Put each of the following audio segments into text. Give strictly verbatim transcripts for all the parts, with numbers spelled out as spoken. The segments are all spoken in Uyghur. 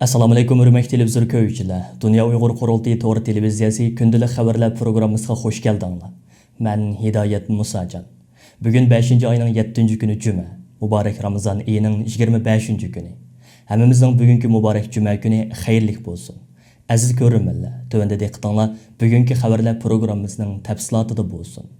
ئەسسالامۇئەلەيكۇم، ھۆرمەتلىك تېلېۋىزور كۆرگۈچىلەر! دۇنيا ئۇيغۇر قۇرۇلتىيى تور تېلېۋىزىيەسى كۈندىلىك خەۋەرلەر پروگراممىسىغا خۇش كەلدىڭلار. مەن ھىدايەت مۇساجان. بۈگۈن بەشىنچى ئاينىڭ يەتتىنچى كۈنى جۈمە. مۇبارەك رامىزان ئېيىنىڭ يىگىرمە بەشىنچى كۈنى. ھەممىمىزنىڭ بۈگۈنكى مۇبارەك جۈمە كۈنى خەيرلىك بولسۇن. ئەزىز كۆرۈرمەنلەر، تۆۋەندە دىققىتىڭلار بۈگۈنكى خەۋەرلەر پروگراممىسىنىڭ تەپسىلاتىدا بولسۇن.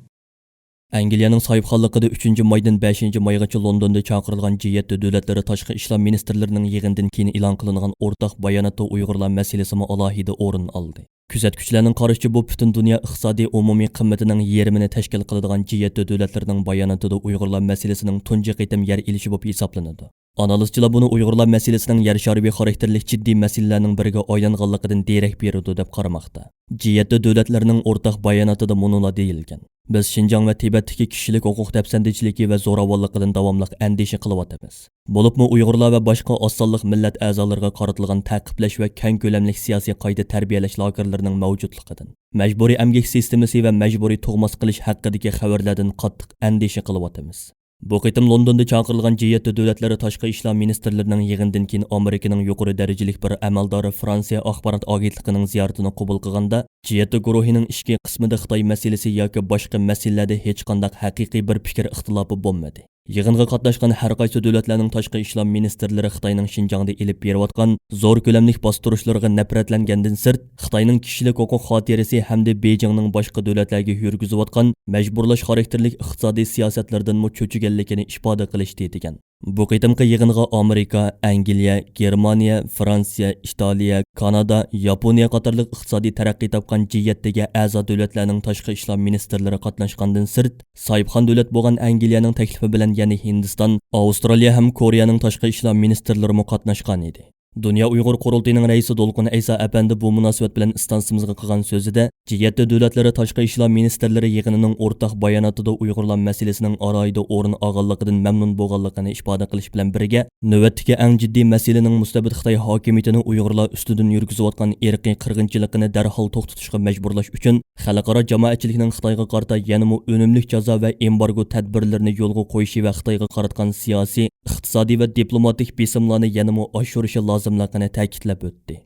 ئەنگلىيەنىڭ ساھىبخانلىقىدا ئۈچىنچى مايدىن بەشىنچى مايغىچە لوندوندا چاقىرىلغان جى يەتتە دۆلەتلىرى تاشقى ئىشلار مىنىستىرلىرىنىڭ يىغىنىدىن كېيىن ئېلان قىلىنغان ئورتاق باياناتتا ئۇيغۇرلار مەسىلىسىمۇ ئالاھىدە ئورۇن ئالدى. كۆزەتكۈچىلەرنىڭ قارىشىچە، بۇ پۈتۈن دۇنيا ئىقتىسادىي ئومۇمىي قىممىتىنىڭ يېرىمىنى تەشكىل قىلىدىغان جى يەتتە دۆلەتلىرىنىڭ باياناتىدا ئۇيغۇرلار مەسىلىسىنىڭ تۇنجى قېتىم يەر ئېلىشى بولۇپ ھېسابلىنىدۇ. ئانالىزچىلار بۇنى ئۇيغۇرلار مەسىلىسىنىڭ يەر شارى خاراكتېرلىك جىددىي مەسىلىلەرنىڭ بىرىگە ئايلانغانلىقىدىن دېرەك بېرىدۇ، دەپ قارىماقتا. جى يەتتە دۆلەتلىرىنىڭ ئورتاق باياناتىدا مۇنۇلار دېيىلگەن: بىز شىنجاڭ ۋە تىبەتتىكى كىشىلىك ھوقۇق دەپسەندىچىلىكى ۋە زوراۋانلىقىدىن داۋاملىق ئەندىشە قىلىۋاتىمىز. بولۇپمۇ ئۇيغۇرلار ۋە باشقا ئاز سانلىق مىللەت ئەزالىرىغا قارىتىلغان تەقىبلەش ۋە كەڭ كۆلەملىك سىياسىي قايتا تەربىيەلەش لاگېرلىرىنىڭ مەۋجۇتلۇقىدىن، مەجبۇرىي ئەمگەك سىستېمىسى ۋە مەجبۇرىي تۇغماس قىلىش ھەققىدىكى خەۋەرلەردىن قاتتىق ئەندىشە قىلىۋاتىمىز. بۇ قېتىم لوندوندا چاقىرىلغان جى يەتتە دۆلەتلىرى تاشقى ئىشلار مىنىستىرلىرىنىڭ يىغىنىدىن كېيىن ئامېرىكىنىڭ يۇقىرى دەرىجىلىك بىر ئەمەلدارى فرانسىيە ئاخبارات ئاگېنتلىقىنىڭ زىيارىتىنى قوبۇل قىلغاندا، جى يەتتە گۇرۇھىنىڭ ئىچكى قىسمىدا خىتاي مەسىلىسى ياكى باشقا مەسىلىلەردە ھېچقانداق ھەقىقىي بىر پىكىر ئىختىلاپى بولمىدى. يىغىنغا قاتناشقان ھەر قايسى دۆلەتلەرنىڭ تاشقى ئىشلار مىنىستىرلىرى خىتاينىڭ شىنجاڭدا ئېلىپ بېرىۋاتقان زور كۆلەملىك باستۇرۇشلىرىغا نەپرەتلەنگەندىن سىرت، خىتاينىڭ كىشىلىك ھوقۇق خاتىرىسى ھەمدە بېيجىڭنىڭ باشقا دۆلەتلەرگە يۈرگۈزۈۋاتقان مەجبۇرلاش خاراكتېرلىك ئىقتىسادىي سىياسەتلىرىدىنمۇ چۆچۈگەنلىكىنى ئىپادە قىلىشتى، دېگەن. بۇ قېتىمقى يىغىنغا ئامېرىكا، ئەنگلىيە، گېرمانىيە، فرانسىيە، ئىتالىيە، كانادا، ياپونىيە قاتارلىق ئىقتىسادىي تەرەققىي تاپقان جى يەتتىگە ئەزا دۆلەتلەرنىڭ تاشقى ئىشلار مىنىستىرلىرى قاتناشقاندىن سىرت، ساھىبخان دۆلەت بولغان ئەنگلىيەنىڭ تەكلىپى بىلەن يەنە ھىندىستان، ئاۋسترالىيە ھەم كورېيەنىڭ تاشقى ئىشلار مىنىستىرلىرىمۇ قاتناشقان ئىدى. دۇنيا ئۇيغۇر قۇرۇلتىيىنىڭ رەئىسى دولقۇن ئەيسا ئەپەندى بۇ مۇناسىۋەت بىلەن ئىستانسىمىزغا قىلغان سۆزىدە، جى يەتتە دۆلەتلىرى تاشقى ئىشلار مىنىستىرلىرى يىغىنىنىڭ ئورتاق باياناتىدا ئۇيغۇرلار مەسىلىسىنىڭ ئالاھىدە ئورۇن ئالغانلىقىدىن مەمنۇن بولغانلىقىنى ئىپادە قىلىش بىلەن بىرگە، نۆۋەتتىكى ئەڭ جىددىي مەسىلىنىڭ مۇستەبىت خىتاي ھاكىمىيىتىنى ئۇيغۇرلار ئۈستىدىن يۈرگۈزۈۋاتقان ئىرقىي قىرغىنچىلىقىنى دەرھال توختىتىشقا مەجبۇرلاش ئۈچۈن خەلقئارا جامائەتچىلىكنىڭ خىتايغا قارىتا يەنىمۇ ئۈنۈملۈك جازا ۋە ئېمبارگو تەدبىرلىرىنى يولغا قويۇشى ۋە خىتايغا قاراتقان سىياسىي، ئىقتىسادىي ۋە دىپلوماتىك بېسىملارنى يەنىمۇ ئاشۇرۇشى لازىملىقىنى تەكىتلەپ ئۆتتى.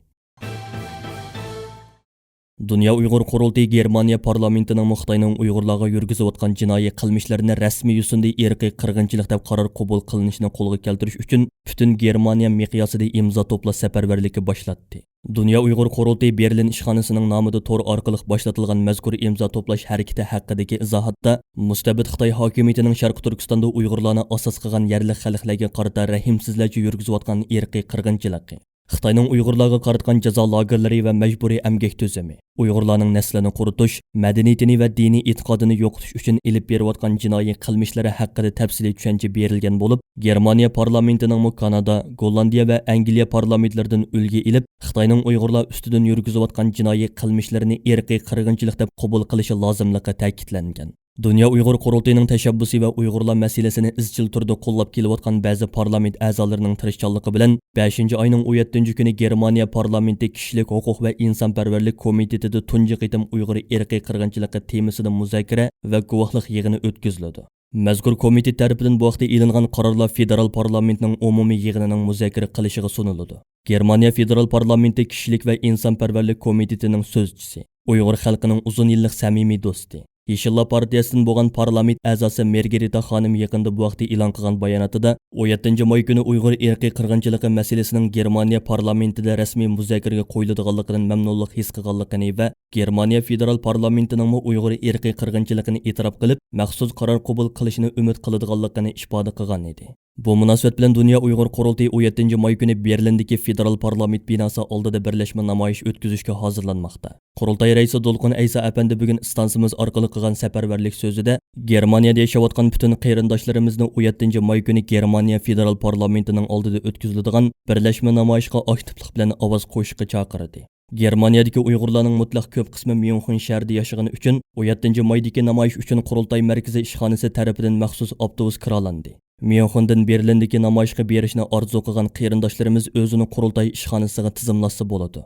دۇنيا ئۇيغۇر قۇرۇلتىيى گېرمانىيە پارلامېنتىنىڭمۇ خىتاينىڭ ئۇيغۇرلارغا يۈرگۈزۈۋاتقان جىنايى قىلمىشلىرىنى رەسمىي يۈزىسىندە ئىرقىي قىرغىنچىلىق دەپ قارار قوبۇل قىلىنىشىنى قولغا كەلتۈرۈش ئۈچۈن پۈتۈن گېرمانىيە مىقياسىدا ئىمزا توپلاش سەپەرۋەرلىكى باشلاتتى. دۇنيا ئۇيغۇر قۇرۇلتىيى بېرلىن ئىشخانىسىنىڭ نامىدا تور ئارقىلىق باشلاتىلغان مەزكۇر ئىمزا توپلاش ھەرىكىتى ھەققىدىكى ئىزاھاتتا، مۇستەبىت خىتاي ھاكىمىيىتىنىڭ شەرقىي تۈركىستاندا ئۇيغۇرلارنى ئاساس قىلغان يەرلىك خەلقلەرگە قارىتا رەھىمسىزلەرچە يۈرگۈزۈۋاتقان ئىرقىي قىرغىنچىلىقى، خىتاينىڭ ئۇيغۇرلارغا قاراتقان جازا لاگېرلىرى ۋە مەجبۇرىي ئەمگەك تۈزۈمى، ئۇيغۇرلارنىڭ نەسلىنى قۇرۇتۇش، مەدەنىيىتىنى ۋە دىنىي ئېتىقادىنى يوقىتىش ئۈچۈن ئېلىپ بېرىۋاتقان جىنايى قىلمىشلىرى ھەققىدە تەپسىلىي چۈشەنچە بېرىلگەن بولۇپ، گېرمانىيە پارلامېنتىنىڭمۇ كانادا، گوللاندىيە ۋە ئەنگلىيە پارلامېنتلىرىدىن ئۈلگە ئېلىپ، خىتاينىڭ ئۇيغۇرلار ئۈستىدىن يۈرگۈزۈۋاتقان جىنايى قىلمىشلىرىنى ئىرقىي قىرغىنچىلىق دەپ قوبۇل قىلىشى لازىملىقى تەكىتلەنگەن. دۇنيا ئۇيغۇر قۇرۇلتىيىنىڭ تەشەببۇسى ۋە ئۇيغۇرلار مەسىلىسىنى ئىزچىل تۈردە قوللاپ كېلىۋاتقان بەزى پارلامېنت ئەزالىرىنىڭ تىرىشچانلىقى بىلەن، بەشىنچى ئاينىڭ ئون يەتتىنچى كۈنى گېرمانىيە پارلامېنتى كىشىلىك ھوقۇق ۋە ئىنسانپەرۋەرلىك كومىتېتىدا تۇنجى قېتىم ئۇيغۇر ئىرقىي قىرغىنچىلىقى تېمىسىدا مۇزاكىرە ۋە گۇۋاھلىق يىغىنى ئۆتكۈزۈلىدۇ. مەزكۇر كومىتېت تەرىپىدىن بۇ ھەقتە ئېلىنغان قارارلار فېدېرال پارلامېنتنىڭ ئومۇمىي يىغىنىنىڭ مۇزاكىرە قىلىشىغا سۇنۇلىدۇ. گېرمانىيە فېدېرال پارلامېنتى كىشىلىك ۋە ئىنسانپەرۋەرلىك كومىتېتىنىڭ سۆزچىسى، ئۇيغۇر خەلقىنىڭ ئۇزۇن يىللىق سەمىمىي دوستى، يېشىللار پارتىيەسىدىن بولغان پارلامېنت ئەزاسى مېرگېرىتا خانىم يېقىندا بۇ ھەقتە ئېلان قىلغان باياناتىدا، ئون يەتتىنچى ماي كۈنى ئۇيغۇر ئىرقىي قىرغىنچىلىقى مەسىلىسىنىڭ گېرمانىيە پارلامېنتىدا رەسمىي مۇزاكىرىگە قويۇلىدىغانلىقىدىن مەمنۇنلۇق ھېس قىلغانلىقىنى ۋە گېرمانىيە فېدېرال پارلامېنتىنىڭمۇ ئۇيغۇر ئىرقىي قىرغىنچىلىقىنى ئېتىراپ قىلىپ، مەخسۇس قارار قوبۇل قىلىشىنى ئۈمىد قىلىدىغانلىقىنى ئىپادە قىلغان ئىدى. بۇ مۇناسىۋەت بىلەن دۇنيا ئۇيغۇر قۇرۇلتىيى ئون يەتتىنچى ماي كۈنى بېرلىندىكى فېدېرال پارلامېنت بىناسى ئالدىدا بىرلەشمە نامايىش ئۆتكۈزۈشكە ھازىرلانماقتا. قۇرۇلتاي رەئىسى دولقۇن ئەيسا ئەپەندى بۈگۈن ئىستانسىمىز ئارقىلىق قىلغان سەپەرۋەرلىك سۆزىدە، گېرمانىيەدە ياشاۋاتقان پۈتۈن قېرىنداشلىرىمىزنى ئون يەتتىنچى ماي كۈنى گېرمانىيە فېدېرال پارلامېنتىنىڭ ئالدىدا ئۆتكۈزۈلىدىغان بىرلەشمە نامايىشقا ئاكتىپلىق بىلەن ئاۋاز قوشۇشقا چاقىردى. گېرمانىيەدىكى ئۇيغۇرلارنىڭ مۇتلەق كۆپ قىسمى ميۇنخېن شەھىرىدە ياشىغىنى ئۈچۈن، ئون يەتتىنچى مايدىكى نامايىش ئۈچۈن قۇرۇلتاي مەركىزى ئىشخانىسى تەرىپىدىن مەخسۇس ئاپتوبۇس كىرالەندى. ميۇنخېندىن بېرلىندىكى نامايىشقا بېرىشنى ئارزۇ قىلغان قېرىنداشلىرىمىز ئۆزىنى قۇرۇلتاي ئىشخانىسىغا تىزىملاتسا بولىدۇ.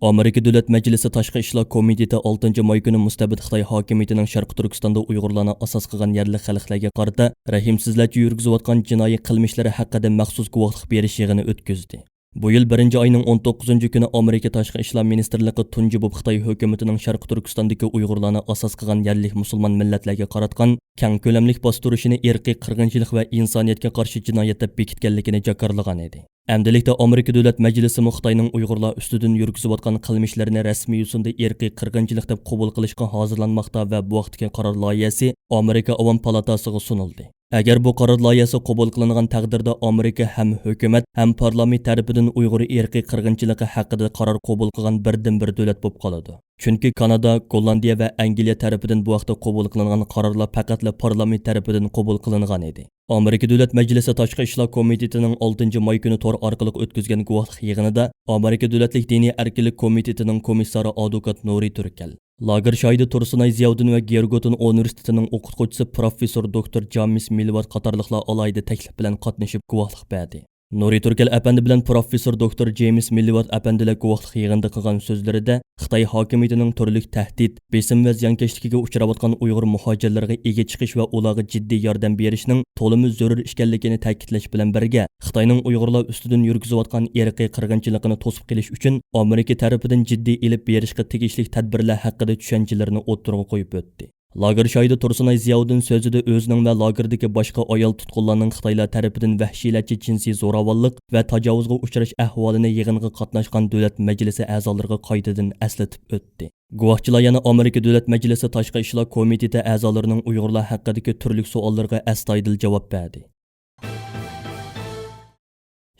ئامېرىكا دۆلەت مەجلىسى تاشقى ئىشلار كومىتېتى ئالتىنچى ماي كۈنى مۇستەبىت خىتاي ھاكىمىيىتىنىڭ شەرقىي تۈركىستاندا ئۇيغۇرلارنى ئاساس قىلغان يەرلىك خەلقلەرگە قارىتا رەھىمسىزلەرچە يۈرگۈزۈۋاتقان جىنايى قىلمىشلىرى ھەققىدە مەخسۇس گۇۋاھلىق بېرىش يىغىنى ئۆتكۈزدى. بۇ يىل بىرىنچى ئاينىڭ ئون توققۇزىنچى كۈنى ئامېرىكا تاشقى ئىشلار مىنىستىرلىقى تۇنجى بوپ خىتاي ھۆكۈمىتىنىڭ شەرقىي تۈركىستاندىكى ئۇيغۇرلارنى ئاساس قىلغان يەرلىك مۇسۇلمان مىللەتلەرگە قاراتقان كەڭ كۆلەملىك باستۇرۇشىنى ئىرقىي قىرغىنچىلىق ۋە ئىنسانىيەتكە قارشى جىنايەت دەپ بېكىتكەنلىكىنى جاكارلىغان ئىدى. ئەمدىلىكتە ئامېرىكا دۆلەت مەجلىسىمۇ خىتاينىڭ ئۇيغۇرلار ئۈستىدىن يۈرگۈزۈۋاتقان قىلمىشلىرىنى رەسمىي يوسۇندا ئىرقىي قىرغىنچىلىق دەپ قوبۇل قىلىشقا ھازىرلانماقتا ۋە بۇ ھەقتىكى قارار لايىھەسى ئامېرىكا ئاۋام پالاتاسىغا سۇنۇلدى. ئەگەر بۇ قارار لايىھەسى قوبۇل قىلىنغان تەقدىردە، ئامېرىكا ھەم ھۆكۈمەت، ھەم پارلامېنت تەرىپىدىن ئۇيغۇر ئىرقىي قىرغىنچىلىقى ھەققىدە قارار قوبۇل قىلغان بىردىنبىر دۆلەت بولۇپ قالىدۇ. چۈنكى كانادا، گوللاندىيە ۋە ئەنگلىيە تەرىپىدىن بۇ ھەقتە قوبۇل قىلىنغان قارارلار پەقەتلا پارلامېنت تەرىپىدىن قوبۇل قىلىنغان ئىدى. ئامېرىكا دۆلەت مەجلىسى تاشقى ئىشلار كومىتېتىنىڭ ئالتىنچى ماي كۈنى تور ئارقىلىق ئۆتكۈزگەن گۇۋاھلىق يىغىنىدا ئامېرىكا دۆلەتلىك دىنىي ئەركىنلىك كومىتېتىنىڭ كومىسسارى ئادۋوكات نۇرى تۈركەل، لاگېر شاھىدى تۇرسۇنئاي زىياۋۇدۇن ۋە گېرگوتون ئۇنىۋېرسىتېتىنىڭ ئوقۇتقۇچىسى پروفېسسور دوكتور جامىس مىلۋات قاتارلىقلار ئالاھىدە تەكلىپ بىلەن قاتنىشىپ گۇۋاھلىق بەردى. نۇرى تۈركەل ئەپەندى بىلەن پروفېسسور دوكتور جېيمىس مىلۋات ئەپەندىلەر گۇۋاھلىق يىغىنىدا قىلغان سۆزلىرىدە، خىتاي ھاكىمىيىتىنىڭ تۈرلۈك تەھدىت، بېسىم ۋە زىيانكەشلىكىگە ئۇچراۋاتقان ئۇيغۇر مۇھاجىرلىرىغا ئىگە چىقىش ۋە ئۇلارغا جىددىي ياردەم بېرىشنىڭ تولىمۇ زۆرۈر ئىكەنلىكىنى تەكىتلەش بىلەن بىرگە، خىتاينىڭ ئۇيغۇرلار ئۈستىدىن يۈرگۈزۈۋاتقان ئىرقىي قىرغىنچىلىقىنى توسۇپ قېلىش ئۈچۈن ئامېرىكا تەرىپىدىن جىددىي ئېلىپ بېرىشقا تېگىشلىك تەدبىرلەر ھەققىدە چۈشەنچىلىرىنى ئوتتۇرىغا قويۇپ ئۆتتى. لاگېر شاھىدى تۇرسۇنئاي زىياۋۇدۇن سۆزىدە ئۆزىنىڭ ۋە لاگېردىكى باشقا ئايال تۇتقۇنلارنىڭ خىتايلار تەرىپىدىن ۋەھشىيلەرچە جىنسىي زوراۋانلىق ۋە تاجاۋۇزغا ئۇچراش ئەھۋالىنى يىغىنغا قاتناشقان دۆلەت مەجلىسى ئەزالىرىغا قايتىدىن ئەسلىتىپ ئۆتتى. گۇۋاھچىلار يەنە ئامېرىكا دۆلەت مەجلىسى تاشقى ئىشلار كومىتېتى ئەزالىرىنىڭ ئۇيغۇرلار ھەققىدىكى تۈرلۈك سوئاللىرىغا ئەستايىدىل جاۋاب بەردى.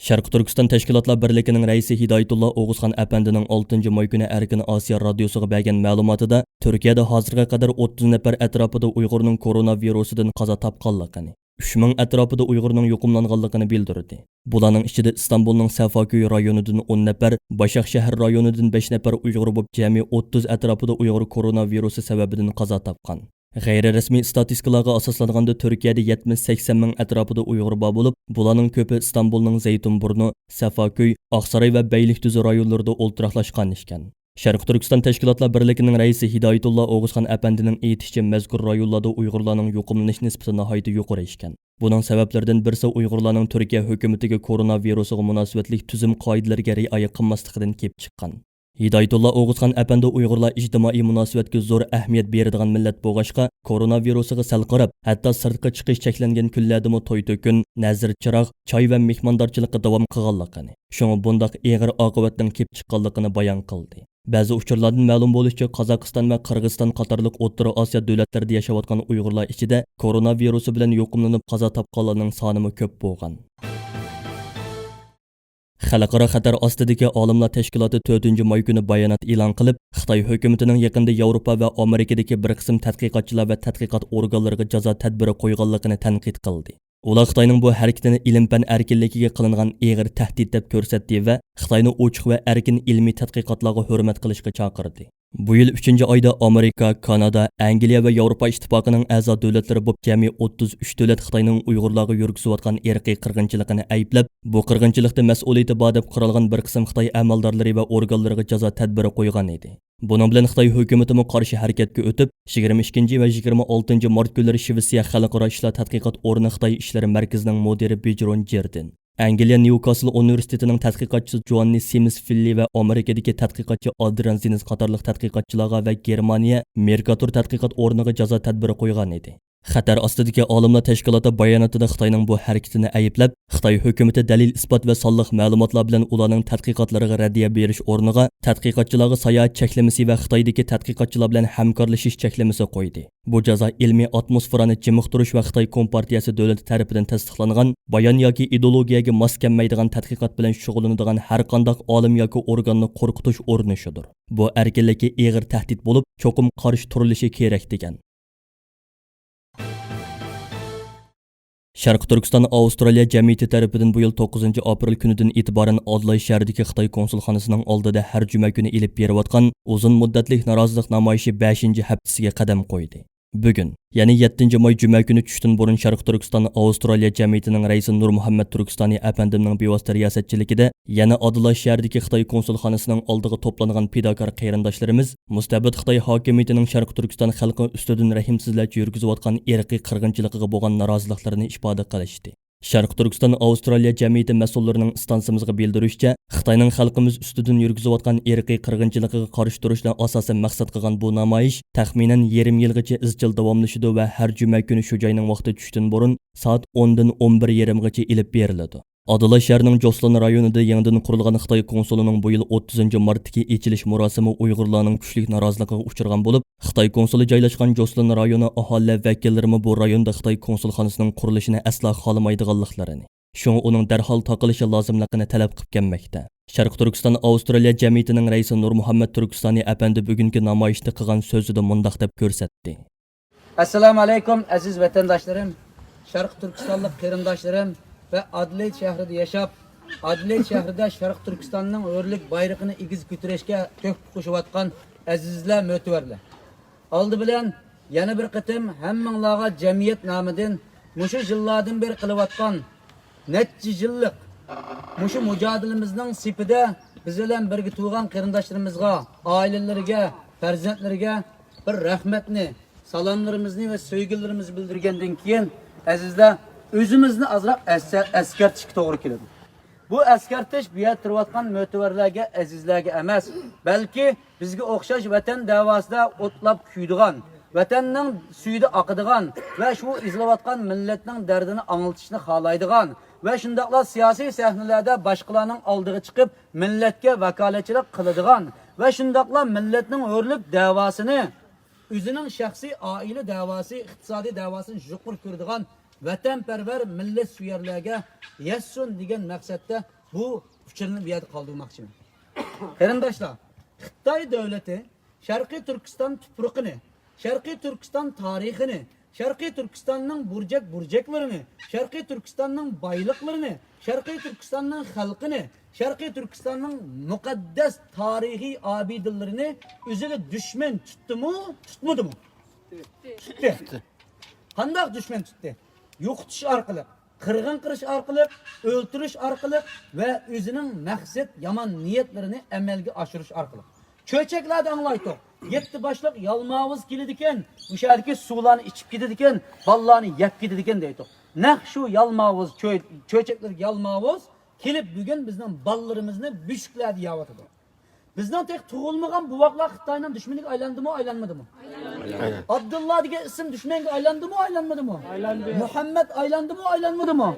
شەرقىي تۈركىستان تەشكىلاتلار بىرلىكىنىڭ رەئىسى ھىدايەتۇللا ئوغۇزخان ئەپەندىنىڭ ئالتىنچى ماي كۈنى ئەركىن ئاسىيا رادىيوسىغا بەرگەن مەلۇماتىدا، تۈركىيەدە ھازىرغا قەدەر ئوتتۇز نەپەر ئەتراپىدا ئۇيغۇرنىڭ كورونا ۋىرۇسىدىن قازا تاپقانلىقىنى، ئۈچ مىڭ ئەتراپىدا ئۇيغۇرنىڭ يۇقۇملانغانلىقىنى بىلدۈردى. بۇلارنىڭ ئىچىدە ئىستانبۇلنىڭ سەفاكۆي رايونىدىن ئون نەپەر، باشاق شەھەر رايونىدىن بەش نەپەر ئۇيغۇر بولۇپ، جەمئىي ئوتتۇز ئەتراپىدا ئۇيغۇر كورونا ۋىرۇسى سەۋەبىدىن قازا تاپقان. غەيرىي رەسمىي ئىستاتىستىكىلارغا ئاساسلانغاندا، تۈركىيەدە يەتمىش سەكسەن مىڭ ئەتراپىدا ئۇيغۇر بار بولۇپ، بۇلارنىڭ كۆپى ئىستانبۇلنىڭ زەيتۇنبۇرنۇ، سەفاكۆي، ئاقساراي ۋە بەيلىكدۈزى رايونلىرىدا ئولتۇراقلاشقان ئىكەن. شەرقىي تۈركىستان تەشكىلاتلار بىرلىكىنىڭ رەئىسى ھىدايەتۇللا ئوغۇزخان ئەپەندىنىڭ ئېيتىشىچە، مەزكۇر رايونلاردا ئۇيغۇرلارنىڭ يۇقۇملىنىش نىسبىتى ناھايىتى يۇقىرى ئىكەن. بۇنىڭ سەۋەبلىرىدىن بىرسى ئۇيغۇرلارنىڭ تۈركىيە ھۆكۈمىتىگە كورونا ۋىرۇسىغا مۇناسىۋەتلىك تۈزۈم قائىدىلىرىگە رىئايە قىلماسلىقىدىن كېلىپ چىققان. ھىدايەتۇللا ئوغۇزخان ئەپەندى ئۇيغۇرلار ئىجتىمائىي مۇناسىۋەتكە زور ئەھمىيەت بېرىدىغان مىللەت بولغاچقا، كورونا ۋىرۇسىغا سەل قاراپ، ھەتتا سىرتقا چىقىش چەكلەنگەن كۈنلەردىمۇ توي-تۆكۈن، نەزىر-چىراغ، چاي ۋە مېھماندارچىلىققا داۋام قىلغانلىقىنى، شۇڭا بۇنداق ئېغىر ئاقىۋەتنىڭ كېلىپ چىققانلىقىنى بايان قىلدى. بەزى ئۇچۇرلاردىن مەلۇم بولۇشىچە، قازاقىستان ۋە قىرغىزىستان قاتارلىق ئوتتۇرا ئاسىيا دۆلەتلىرىدە ياشاۋاتقان ئۇيغۇرلار ئىچىدە كورونا ۋىرۇسى بىلەن يۇقۇملىنىپ قازا تاپقانلارنىڭ سانىمۇ كۆپ بولغان. خەلقئارا خەتەر ئاستىدىكى ئالىملار تەشكىلاتى تۆتىنچى ماي كۈنى بايانات ئېلان قىلىپ، خىتاي ھۆكۈمىتىنىڭ يېقىندا ياۋروپا ۋە ئامېرىكىدىكى بىر قىسىم تەتقىقاتچىلار ۋە تەتقىقات ئورگانلىرىغا جازا تەدبىرى قويغانلىقىنى تەنقىد قىلدى. ئۇلار خىتاينىڭ بۇ ھەرىكىتىنى ئىلىم-پەن ئەركىنلىكىگە قىلىنغان ئېغىر تەھدىت دەپ كۆرسەتتى ۋە خىتاينى ئوچۇق ۋە ئەركىن ئىلمىي تەتقىقاتلارغا ھۆرمەت قىلىشقا چاقىردى. بۇ يىل ئۈچىنچى ئايدا ئامېرىكا، كانادا، ئەنگلىيە ۋە ياۋروپا ئىتتىپاقىنىڭ ئەزا دۆلەتلىرى بولۇپ جەمئىي ئوتتۇز ئۈچ دۆلەت خىتاينىڭ ئۇيغۇرلارغا يۈرگۈزۈۋاتقان ئىرقىي قىرغىنچىلىقىنى ئەيىبلەپ، بۇ قىرغىنچىلىقتا مەسئۇلىيىتى بار دەپ قارالغان بىر قىسىم خىتاي ئەمەلدارلىرى ۋە ئورگانلىرىغا جازا تەدبىرى قويغان ئىدى. بۇنىڭ بىلەن خىتاي ھۆكۈمىتىمۇ قارشى ھەرىكەتكە ئۆتۈپ، يىگىرمە ئىككىنچى ۋە يىگىرمە ئالتىنچى مارت كۈنلىرى شىۋېتسىيە خەلقئارا ئىشلار تەتقىقات ئورنى خىتاي ئىشلىرى مەركىزىنىڭ مۇدىرى بېجرون جېردىن، ئەنگلىيە نيۇكاسل ئۇنىۋېرسىتېتىنىڭ تەتقىقاتچىسى جوئاننى سىمىس فىللى ۋە ئامېرىكىدىكى تەتقىقاتچى ئادرىيان زىنس قاتارلىق تەتقىقاتچىلارغا ۋە گېرمانىيە مېركاتۇر تەتقىقات ئورنىغا جازا تەدبىرى قويغان ئىدى. خەتەر ئاستىدىكى ئالىملار تەشكىلاتى باياناتىدا خىتاينىڭ بۇ ھەرىكىتىنى ئەيىبلەپ، خىتاي ھۆكۈمىتى دەلىل-ئىسپات ۋە سانلىق مەلۇماتلار بىلەن ئۇلارنىڭ تەتقىقاتلىرىغا رەددىيە بېرىش ئورنىغا، تەتقىقاتچىلارغا ساياھەت چەكلىمىسى ۋە خىتايدىكى تەتقىقاتچىلار بىلەن ھەمكارلىشىش چەكلىمىسى قويدى. بۇ جازا ئىلمىي ئاتموسفېرانى جىمىقتۇرۇش ۋە خىتاي كومپارتىيەسى دۆلىتى تەرىپىدىن تەستىقلانغان بايان ياكى ئىدېئولوگىيەگە ماس كەلمەيدىغان تەتقىقات بىلەن شۇغۇللىنىدىغان ھەرقانداق ئالىم ياكى ئورگاننى قورقۇتۇش ئۇرۇنۇشىدۇر. بۇ ئەركىنلىككە ئېغىر تەھدىت بولۇپ، چوقۇم قارشى تۇرۇلۇشى كېرەك، دېگەن. شەرقىي تۈركىستان ئاۋسترالىيە جەمئىيىتى تەرىپىدىن بۇ يىل توققۇزىنچى ئاپرېل كۈنىدىن ئېتىبارەن ئادىلاي شەھىرىدىكى خىتاي كونسۇلخانىسىنىڭ ئالدىدا ھەر جۈمە كۈنى ئېلىپ بېرىۋاتقان ئۇزۇن مۇددەتلىك نارازىلىق نامايىشى بەشىنچى ھەپتىسىگە قەدەم قويدى. بۈگۈن، يەنى يەتتىنچى ماي جۈمە كۈنى چۈشتىن بۇرۇن شەرقىي تۈركىستان ئاۋسترالىيە جەمئىيىتىنىڭ رەئىسى نۇرمۇھەممەت تۈركىستانى ئەپەندىمنىڭ بىۋاسىتە رىياسەتچىلىكىدە يەنە ئادىلاش شەھىرىدىكى خىتاي كونسۇلخانىسىنىڭ ئالدىغا توپلانغان پىداكار قېرىنداشلىرىمىز مۇستەبىت خىتاي ھاكىمىيىتىنىڭ شەرقىي تۈركىستان خەلقى ئۈستىدىن رەھىمسىزلەرچە يۈرگۈزۈۋاتقان ئىرقىي قىرغىنچىلىقىغا بولغان نارازىلىقلىرىنى ئىپادە قىلىشتى. شەرقىي تۈركىستان ئاۋسترالىيە جەمئىيىتى مەسئۇللىرىنىڭ ئىستانسىمىزغا بىلدۈرۈشىچە، خىتاينىڭ خەلقىمىز ئۈستىدىن يۈرگۈزۈۋاتقان ئىرقىي قىرغىنچىلىقىغا قارشى تۇرۇشنى ئاساسەن مەقسەت قىلغان بۇ نامايىش تەخمىنەن يېرىم يىلغىچە ئىزچىل داۋاملىشىدۇ ۋە ھەر جۈمە كۈنى شۇ جاينىڭ ۋاقتى چۈشتىن بۇرۇن سائەت ئوندىن ئون بىر يېرىمغىچە ئېلىپ بېرىلىدۇ. ئادىلاش شەھىرىنىڭ جوسلىن رايونىدا يېڭىدىن قۇرۇلغان خىتاي كونسۇلىنىڭ بۇ يىل ئوتتۇزىنچى مارتتىكى ئېچىلىش مۇراسىمى ئۇيغۇرلارنىڭ كۈچلۈك نارازىلىقىغا ئۇچرىغان بولۇپ، خىتاي كونسۇلى جايلاشقان جوسلىن رايونى ئاھالىلەر ۋەكىللىرىمۇ بۇ رايوندا خىتاي كونسۇلخانىسىنىڭ قۇرۇلۇشىنى ئەسلا خالىمايدىغانلىقلىرىنى، شۇڭا ئۇنىڭ دەرھال تاقىلىشى لازىملىقىنى تەلەپ قىلىپ كەلمەكتە. شەرقىي تۈركىستان ئاۋسترالىيە جەمئىيىتىنىڭ رەئىسى نۇرمۇھەممەت تۈركىستانى ئەپەندى بۈگۈنكى نامايىشتا قىلغان سۆزىدە مۇنداق دەپ كۆرسەتتى. ئەسسالامۇ ئەلەيكۇم، ئەزىز ۋەتەنداشلىرىم، شەرقىي تۈركىستانلىق قېرىنداشلىرىم ۋە ئادېلېيد شەھىرىدە ياشاپ، ئادېلېيد شەھىرىدە شەرقىي تۈركىستاننىڭ ھۆرلۈك بايرىقىنى ئېگىز كۆتۈرۈشكە تۆھپە قوشۇۋاتقان ئەزىزلەر، مۆتىۋەرلەر. ئالدى بىلەن يەنە بىر قېتىم ھەممىڭلارغا جەمئىيەت نامىدىن مۇشۇ يىللاردىن بېرى قىلىۋاتقان نەچچە يىللىق مۇشۇ مۇجادىلىمىزنىڭ سېپىدە بىز بىلەن بىرگە تۇرغان قېرىنداشلىرىمىزغا، ئائىلىلىرىگە، پەرزەنتلىرىگە بىر رەھمەتنى، سالاملىرىمىزنى ۋە سۆيگۈلىرىمىزنى بىلدۈرگەندىن كېيىن، ئەزىزلەر، ئۆزىمىزنى ئازراق ئەس-، ئەسكەرتىشكە توغرا كېلىدۇ. بۇ ئەسكەرتىش بۇ يەردە تۇرۇۋاتقان مۆتىۋەرلەرگە، ئەزىزلەرگە ئەمەس، بەلكى بىزگە ئوخشاش ۋەتەن دەۋاسىدا ئوتلاپ كۆيىدىغان، ۋەتەننىڭ سۈيىدە ئاقىدىغان ۋە شۇ ئېزىلىۋاتقان مىللەتنىڭ دەردىنى ئاڭلىتىشنى خالايدىغان ۋە شۇنداقلا سىياسىي سەھنىلەردە باشقىلارنىڭ ئالدىغا چىقىپ مىللەتكە ۋاكالەتچىلىك قىلىدىغان ۋە شۇنداقلا مىللەتنىڭ ھۆرلۈك دەۋاسىنى، ئۆزىنىڭ شەخسىي ئائىلە دەۋاسى، ئىقتىسادىي دەۋاسىنى يۇقىرى كۆرىدىغان ۋەتەنپەرۋەر، مىللەتسۆيەرلەرگە يەتسۇن دېگەن مەقسەتتە بۇ ئۇچۇرنى بۇ يەردە قالدۇرماقچىمەن. قېرىنداشلار، خىتاي دۆلىتى شەرقىي تۈركىستان تۇپرىقىنى، شەرقىي تۈركىستان تارىخىنى، شەرقىي تۈركىستاننىڭ بۇرجەك-بۇرجەكلىرىنى، شەرقىي تۈركىستاننىڭ بايلىقلىرىنى، شەرقىي تۈركىستاننىڭ خەلقىنى، شەرقىي تۈركىستاننىڭ مۇقەددەس تارىخىي ئابىدىلىرىنى ئۆزىگە دۈشمەن تۇتتىمۇ، تۇتمىدىمۇ؟ تۇتتى. قانداق دۈشمەن تۇتتى؟ يوقىتىش ئارقىلىق، قىرغىن قىلىش ئارقىلىق، ئۆلتۈرۈش ئارقىلىق ۋە ئۆزىنىڭ مەقسەت، يامان نىيەتلىرىنى ئەمەلگە ئاشۇرۇش ئارقىلىق. چۆچەكلەردە ئاڭلايتتۇق، يەتتە باشلىق يالماۋۇز كېلىدىكەن، ئۇ شەھەردىكى سۇلارنى ئىچىپ كېتىدىكەن، بالىلارنى يەپ كېتىدىكەن دەيتتۇق. نەق شۇ يالماۋۇز چۆ-، چۆچەكلىرىدىكى يالماۋۇز كېلىپ بۈگۈن بىزنىڭ بالىلىرىمىزنى بۆشۈكلەردە يەۋاتىدۇ. بىزنىڭ تېخى تۇغۇلمىغان بوۋاقلار خىتاينىڭ دۈشمىنىگە ئايلاندىمۇ، ئايلانمىدىمۇ؟ ئايلاندى. ئابدۇللا دېگەن ئىسىم دۈشمەنگە ئايلاندىمۇ، ئايلانمىدىمۇ؟ ئايلاندى. مۇھەممەد ئايلاندىمۇ، ئايلانمىدىمۇ؟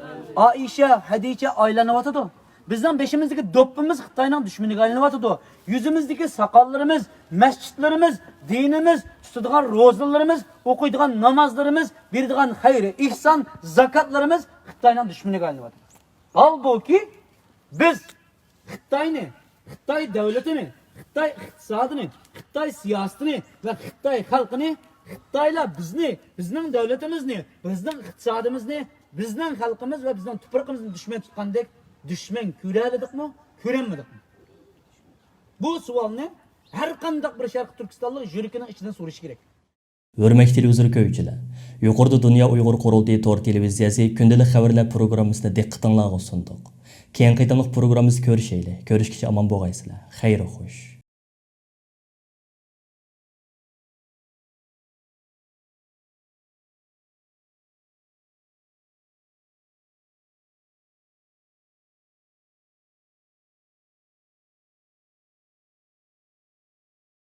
ئائىشە، خەدىچە ئايلىنىۋاتىدۇ. بىزنىڭ بېشىمىزدىكى دوپپىمىز خىتاينىڭ دۈشمىنىگە ئايلىنىۋاتىدۇ. يۈزىمىزدىكى ساقاللىرىمىز، مەسچىتلىرىمىز، دىنىمىز، تۇتىدىغان روزىلىرىمىز، ئوقۇيدىغان نامازلىرىمىز، بېرىدىغان خەير، ئېھسان، زاكاتلىرىمىز خىتاينىڭ دۈشمىنىگە ئايلىنىۋاتىدۇ. ھالبۇكى، بىز خىتاينى، خىتاي دۆلىتىنى، خىتاي ئىقتىسادىنى، خىتاي سىياسىتىنى ۋە خىتاي خەلقىنى، خىتايلار بىزنى، بىزنىڭ دۆلىتىمىزنى، بىزنىڭ ئىقتىسادىمىزنى، بىزنىڭ خەلقىمىز ۋە بىزنىڭ تۇپرىقىمىزنى دۈشمەن تۇتقاندەك دۈشمەن كۆرەلىدۇقمۇ، كۆرەلمىدۇقمۇ؟ بۇ سوئالنى ھەر قانداق بىر شەرقىي تۈركىستانلىق يۈرىكىنىڭ ئىچىدىن سورىشى كېرەك. ھۆرمەتلىك تېلېۋىزور كۆرگۈچىلەر! يۇقىرىدا دۇنيا ئۇيغۇر قۇرۇلتىيى تور تېلېۋىزىيەسى كۈندىلىك خەۋەرلەر پروگراممىسىنى دىققىتىڭلارغا سۇندۇق. كېيىنكى قېتىملىق پروگراممىمىزدا كۆرۈشەيلى. كۆرۈشكىچە ئامان بولغايسىلەر. خەير خوش.